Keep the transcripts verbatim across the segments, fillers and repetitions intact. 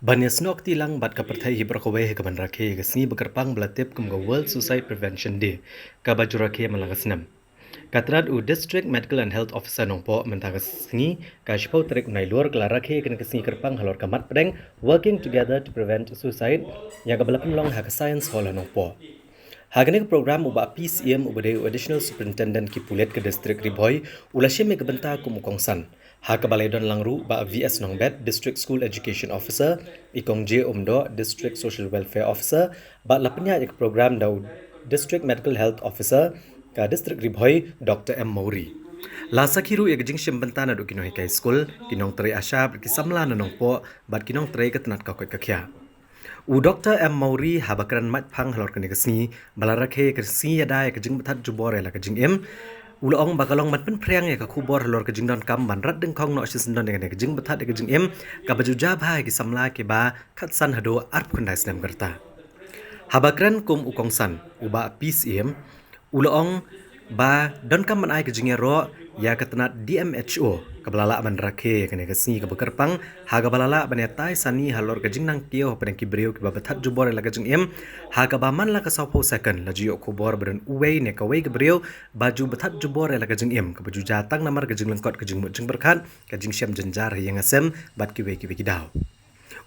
Ban ïasnoh kti lang bad ka pyrthei hi baroh kawei ha kaban rakhe ïa ka sngi ba kyrpang ba la tip kum ka World Suicide Prevention Day, kaba ju rakhe man la ka snem. Ka tnat u District Medical and Health Officer Nongpoh mynta ka sngi, ka shiphew tarik u Nailur, ka la rakhe ïa kane ka sngi kyrpang halor ka mat pdeng Working Together to Prevent Suicide, ïa kaba la pynlong ha ka Science Hall ha Nongpoh. Ha kane ka program u Bah P Syiem uba dei u Additional Superintendent ki pulit ka District Ri Bhoi u la shim ïa ka bynta kum u kongsan, ha kaba la ïadon lang ruh Bah V S Nongbet, District School Education Officer, i Kong J Umdoh, District Social Welfare Officer, bad la pynïaid ïa ka program da u District Medical Health Officer ka District Ri Bhoi, Doctor M Mawrie. La sakhi ruh ïa ka jingshim bynta naduh ki nonghikai skul, ki nongtrei ASHA bad ki samla na Nongpoh bad ki nongtrei ka tnat ka koit ka khiah. U Doctor M Mawrie haba kren maitphang halor kane ka sngi ba la rakhe ïa ka sngi ïada ïa ka jingbthah jubor ïa la ka jingim, u la ong ba ka long ban pynphriang ïa ka khubor halor ka jingdonkam ban rat dyngkhong noh shisyndon ïa kane ka jingbthah ïa ka jingim, kaba ju jia bha ïa ki samla kiba khatsan haduh arphew khyndai snem ka rta. Haba kren kum u kongsan, u Bah P Syiem u la ong ba donkam ban ai ka jingïaroh ïa ka tnat D M H O kaba la lah ban rakhe ïa kane ka sngi kaba kyrpang, ha kaba la lah ban ïatai sani halor ka jingnang kiew hapdeng ki briew kiba bthah jubor ïa la ka jingim, ha kaba man la ka sawphew second la ju ïoh khubor ba don uwei ne kawei ka briew ba ju bthah jubor ïa la ka jingim, kaba ju jia tang namar ka jinglyngkot ka jingmut jingpyrkhat, ka jingshem jynjar ha ïing ha sem bad kiwei kiwei ki daw.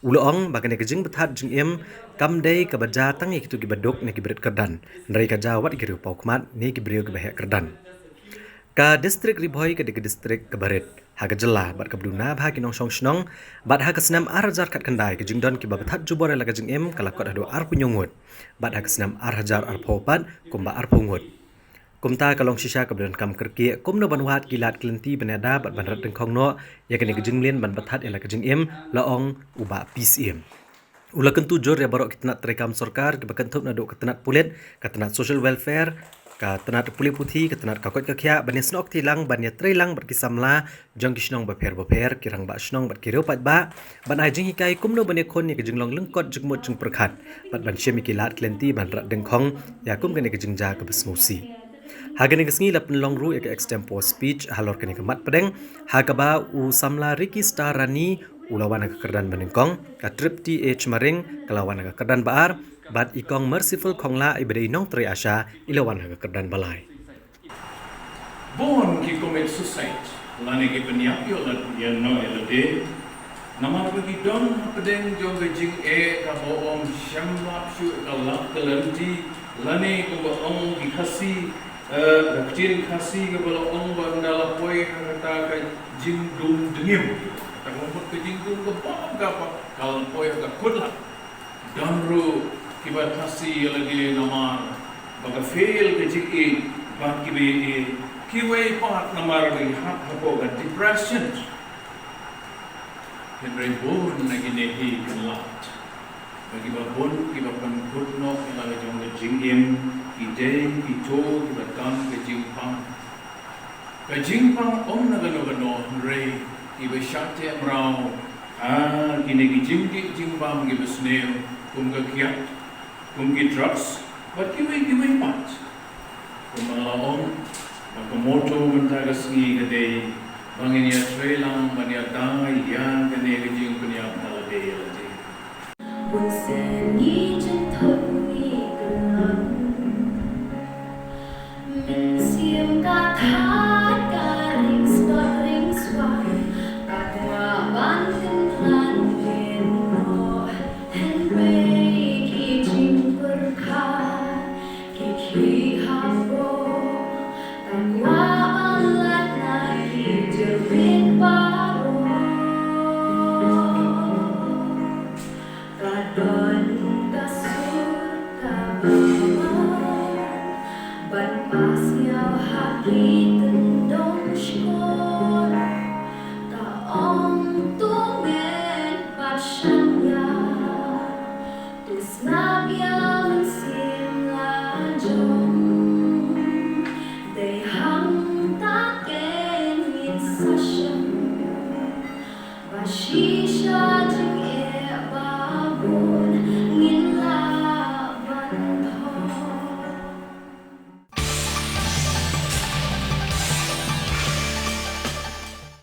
U la ong ba kane ka jingbthah jingim kam dei kaba jia tang ïa kito kiba duk ne kiba rit kyrdan, hynrei ka jia wat ïa ki riew paw khmat ne ki briew kiba heh kyrdan. Ka District Ri Bhoi ka dei ka district kaba rit ha ka jylla bad kaba duna bha ki nongshong shnong, bad ha ka snem ar hajar khatkhyndai ka jingdon kiba bthah jubor ïa la ka jingim ka la kot haduh arphew hynñiew ngut, bad ha ka snem ar hajar arphew pat kumba arphew ngut. Kumta ka long shisha kaba donkam kyrkieh kumno ban wad ki lad ki lynti ban ïada bad ban rat dyngkhong noh ïa kane ka jingmlien ban bthah ïa la ka jingim, la ong u Bah P Syiem. U la kyntu jur ïa baroh ki tnat treikam sorkar kiba kynthup naduh ka tnat pulit, ka tnat social welfare, ka tnat pule puthi, ka tnat ka koit ka khiah, ban ïasnoh kti lang, ban ïatrei lang bad ki samla jong ki shnong bapher bapher, ki rangbah shnong bad ki riew paidbah, ban ai jinghikai kumno ban ïakhun ïa ka jinglong lyngkot jingmut jingpyrkhat bad ban shim ïa ki lad ki lynti ban rat dyngkhong ïa kum kane ka jingjia kaba sngewsih. Ha kane ka sngi la pynlong ruh ïa ka extempore speech halor kane ka mat pdeng, ha kaba u samla Ricky Star Rani u la wan ha ka kyrdan banyngkong, ka Tripti H Maring ka la wan ha ka kyrdan ba ar, bad i Kong Merciful Khongla iba dei i nongtrei ASHA i la wan ha ka kyrdan ba lai. Bun ki commit suicide lane ki pynïap ïa lade, namar ba ki don hapdeng jong ka jingeh kaba ym shem lap shuh ka lad ka lynti, lane kumba ong ki Khasi, eh, ka ktien Khasi kaba la ong ba ynda la poi ha kata ka jingdum dngiem, kata ka mut ka jingdum kaba, kaba ka la poi ha ka kut lad. Don ruh kiba khasi ïa lade namar ba ka fail ka jingïeit bad kiba ïeit, kiwei pat namar ba ki hap hapoh ka depression. Hynrei bun na kine hi ki lad ba kiba bun kiba pynkut noh ïa la ka jong ka jingim, ki dei kito kiba don ka jingpang. Ka jingpang ym na kano kano hynrei kiba shah teh mraw ha kine ki jingdih jingbam kiba sniew, kum ka kiad, kum ki drugs bad kiwei kiwei pat. Kumba nga la ong, ba ka motto mynta ka sngi ka dei ba ngin ïatrei lang ban ïada ïa kane ka jingpynïap na lade ïa lade. Bun sien ngi jynthut